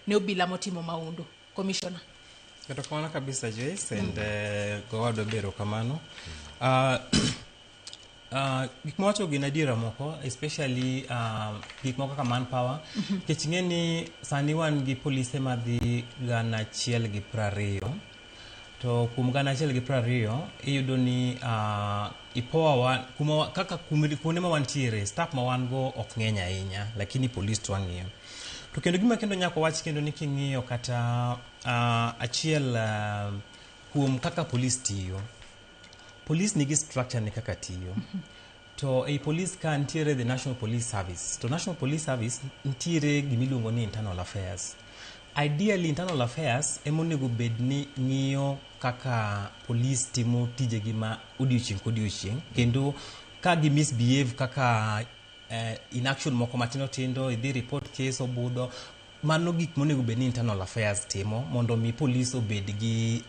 Ne obila motimo maundu, Commissioner. Erokamano kabisa, Joyce, and gowadwa be erokamano. Gik mawacho gin adiera moko, especially gik moko kaka manpower, nikech ing'e ni sani wan gi polise madhi 120, to kuom 120 iyudo ni IPOA wa, kuma, kaka kuonde ma wantiere, staff ma wan go ok ng'eny ahinya, lakini polis to wang'iyo. To kendo gima kendo nyaka wach kendo ni king'iyo kata achiel kuom kaka polis tiyo, polis nigi structure ne kaka tiyo. To ei polis ka nitiere the National Police Service, to National Police Service nitiere gimiluongo ni internal affairs. Ideally, internal affairs ema onego bed ni ng'iyo kaka polis timo tijegi ma odiochieng' kodiochieng', kendo ka gi misbehave kaka in action moko matindo tindo, idhi report case obudho, mano gik monego bed ni internal affairs timo mondo mi polis obed gi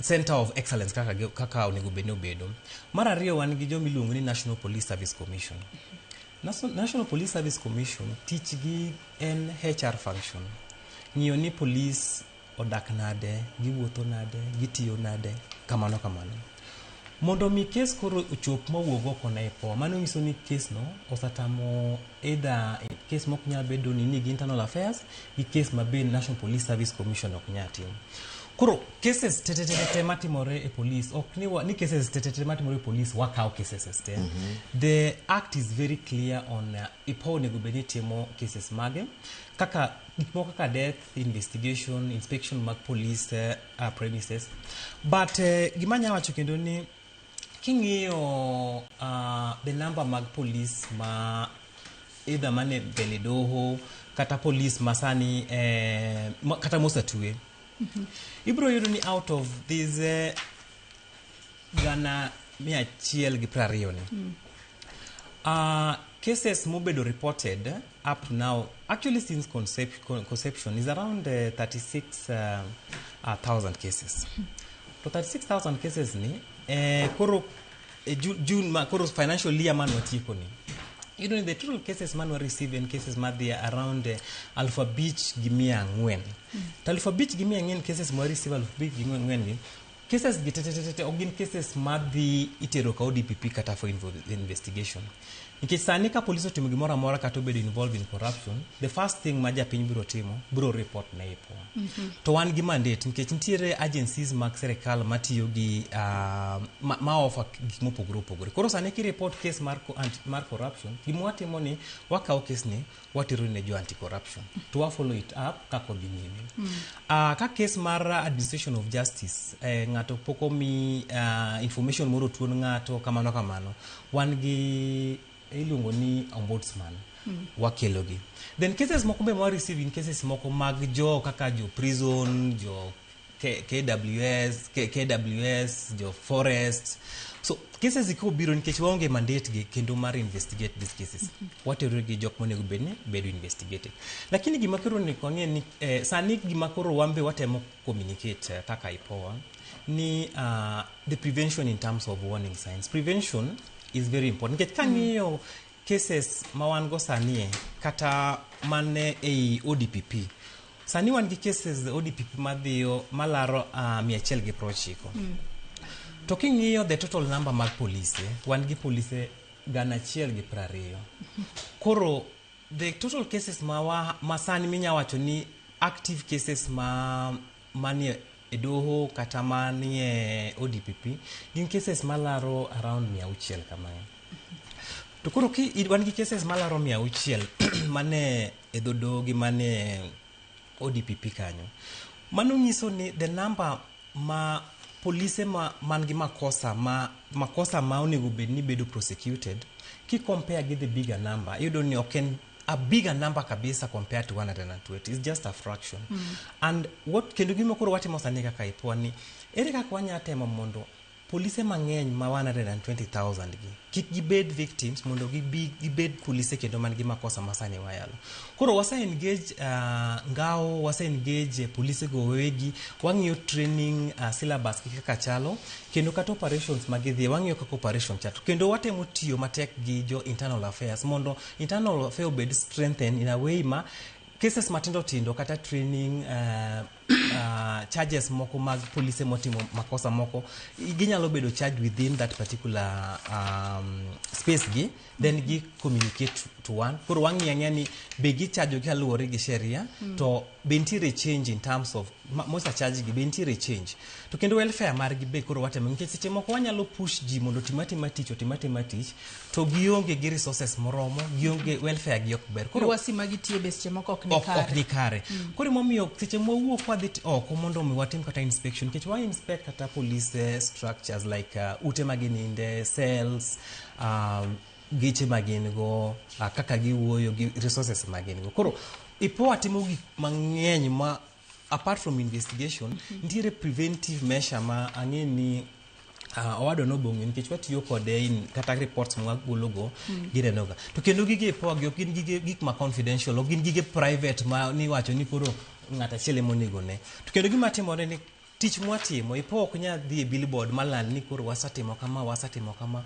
center of excellence kaka onego bed ni obedo. Mar ariyo, wan gi joma iluongo ni National Police Service Commission. National Police Service Commission tichgi en HR function, ng'iyo ni polis odak nade, giwuotho nade, gitiyo nade, kamano kamano. Mondo mi kes koro ochop mawuog oko ne IPOA, mano nyiso ni kes no osetamo either kes mok nyal bedo ni nigi internal affairs gi kes ma be National Police Service Commission ok nyal timo. Koro cases te te te te matimore e police, ok ni, ni cases te te te matimore e police wakawo cases te. The act is very clear on IPOA onego bed ni timo cases mage, kaka gik moko kaka death investigation, inspection mag police premises. But gima anya wacho kendo ni king'iyo the number mag police ma either mane mbele doho kata police masani kata mosetwe, ibiro yudo ni out of these 120 ni, cases mobedo reported up to now, actually since conception, is around 36,000 cases. To 36,000 cases ni koro June ma, koro financial year man watieko ni, the total cases man wa receive en cases madhi around 5,400. To 5,400 cases ma wa receive, 5,400 ni, cases gi tetetete ok gin cases madhi itero ka ODPP kata for investigation. Nikech sani ka polis otimo gimoro amora kata obedo involved in corruption, the first thing ma japiny biro timo, biro report ne IPOA. To wan gi mandate, nikech nitiere agencies mag sirikal matiyo gi ma offer gik mopogore opogore. Koro sani ki report case mar corruption, gima watimo ni wakawo case ni watero ne jo anti corruption to wa follow it up kaka odhi nyime. Ka case mar administration of justice, ng'ato pok omi information moro tuon ng'ato kamano kamano, wan gi iluongo ni ombudsman, wakelogi. Then cases moko be ma receive in cases moko mag jo kaka jo prison, jo KWS, KWS, jo forest. So cases gi kobiro, nikech waonge mandate gi kendo mar investigate these cases, watero gi jok monego bed ni bedo investigated. Lakini gima koro onego wang'e ni sani gima koro wan be watemo communicate kaka IPOA ni the prevention in terms of warning signs. Prevention is very important, nikech kang'iyo cases ma wan go sani e, kata mane ei ODPP, sani wan gi cases ODPP madhiyo malaro 190. To king'iyo the total number mag polise, wan gi polise 120. Koro the total cases ma sani minya wacho ni active cases ma manie e doho kata manie ODPP gin cases malaro around 600 kamae. To koro ki wan gi cases malaro 600 mane e dho doho gi mane ODPP kanyo, mano nyiso ni the number ma polise ma man gi makosa ma onego bed ni bedo prosecuted, ki compare gi the bigger number, iyudo ni ok en a bigger number kabisa compared to 120. It's just a fraction. And what kendo gima koro watimo sani kaka IPOA ni ere kaka wanya temo mondo polise mang'eny ma 120,000 gi kik gibed victims, mondo gibi gibed polise kendo man gi makosa ma sani wayalo. Koro wase engage ngao, wase engage polise go wegi, wang'iyo training syllabus gi kaka chalo, kendo kata operations ma gidhie wang'iyo kaka operation chalo, kendo watemo tiyo matek gi jo internal affairs mondo internal affairs obed strengthened in a way ma Cases matindo tindo kata training, charges moko mag polise motimo makosa moko ginyalo bedo charged within that particular space gi, then gi communicate to one. Koro wang'iyo ang'iya ni be gichajo kaluwore gi sheria, to be nitiere change in terms of mosa charge gi, be nitiere change, to kendo welfare margi be koro watemo, nikech seche moko wanyalo push ji mondo otim atima tich, otim atima tich, to gionge gi resources moromo, gionge welfare gi ok ber. Koro lwasi ma gitie be seche moko ok ni ok kare. Ni kare. Koro emomiyo seche mwawuok wadhi oko mondo mi watim kata inspection, nikech wa inspect kata police structures like ute ma gininde, cells, geche ma gin go, kaka giwuoyo gi resources ma gin go. Koro IPOA timo gik mang'eny ma apart from investigation, nitiere preventive measure ma ang'e ni owadwa nobong'e, nikech watiyo kode in kata reports mwagologo ginenoga. To kendo gige IPOA gi ok gin gige gik ma confidential, ok gin gige private ma niwacho ni koro ng'at achiel ema onego ne. To kendo gima timore ni tich mwatimo, IPOA ok nyal dhi e billboard maland ni koro wasetimo kama, wasetimo kama.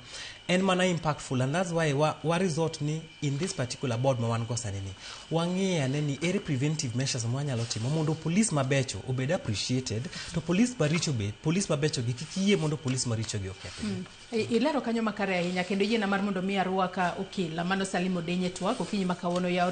En mana impactful, and that's why wa resort ni in this particular board ma wan go sani ni wang'iye ane ni ere preventive measures ma wanyalo timo mondo police mabecho obed appreciated, to police maricho be, police mabecho gi kik yie mondo police maricho gi okethgi. Ilero kanyo makare ahinya, kendo yiena mar mondo mi arwaka okila mano Salim Odenye twak okinyi ma kawuono yawre.